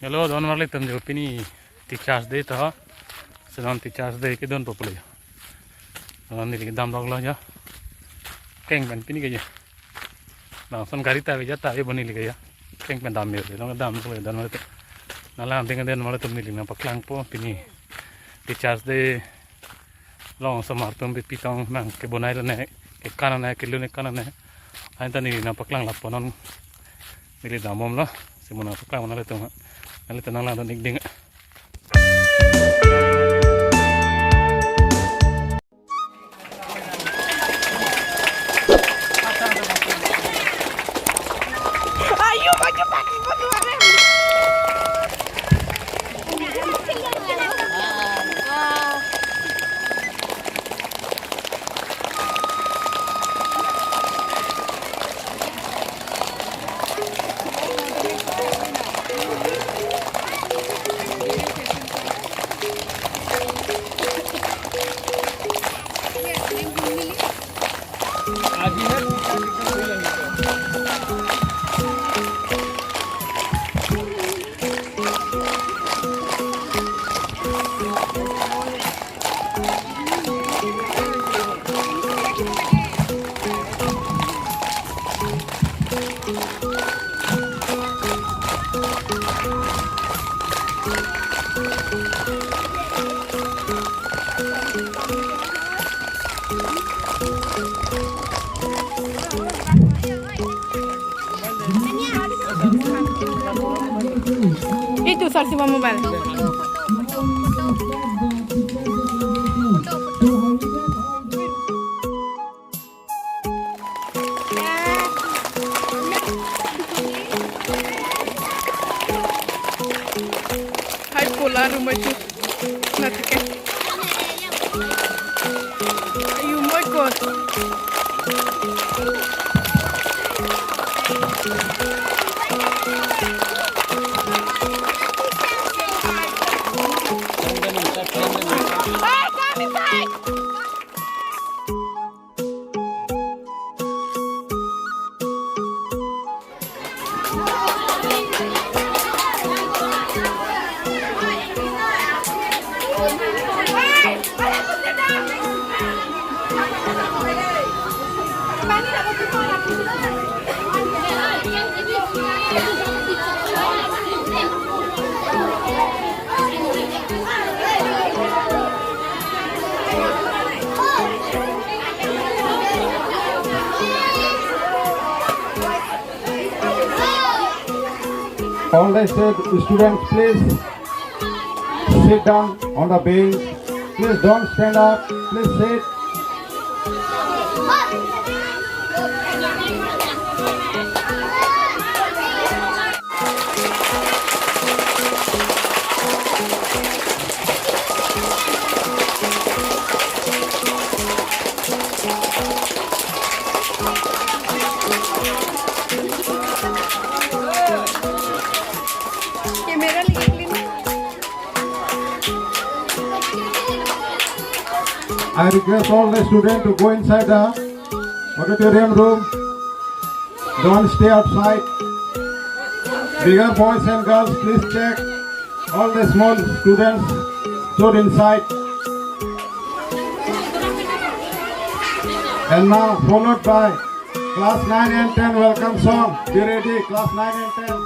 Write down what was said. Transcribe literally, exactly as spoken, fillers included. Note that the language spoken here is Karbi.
Hello, don marli tum jo, pini Teachers Day to. Senon Teachers Day kedun po pule jo. Senon neli kedam lok lo jo. Keng pen pini ke jo. Bang son gari ta veja ta ave bo neli ke jo. Keng pen dam jo. Long dam pule don marli tum. Nanglang ding den marli tum neli nangpaklangpo pini Teachers Day along osomar atum pipi tong nangkebonai lone, kekan lone, kelun kekan lone. Ahin ta neli nangpaklang lapu non neli dambomlo. Simo nangpaklang nanglitum. Nanglitum nanglang dun ik ding. Ayo, maju pagi, maju, maju. Itu sar si mobile. Hai pola rumah itu. Nanti ke. Ayo, moi ko. Hey, come inside. All the stu- students, please sit down on the bench. Please don't stand up. Please sit. Camera lagi clean. I request all the students to go inside the auditorium room. Don't stay outside. Bigger boys and girls, please check. All the small students stood inside. And now followed by class nine and ten welcome song. Be ready, class nine and ten.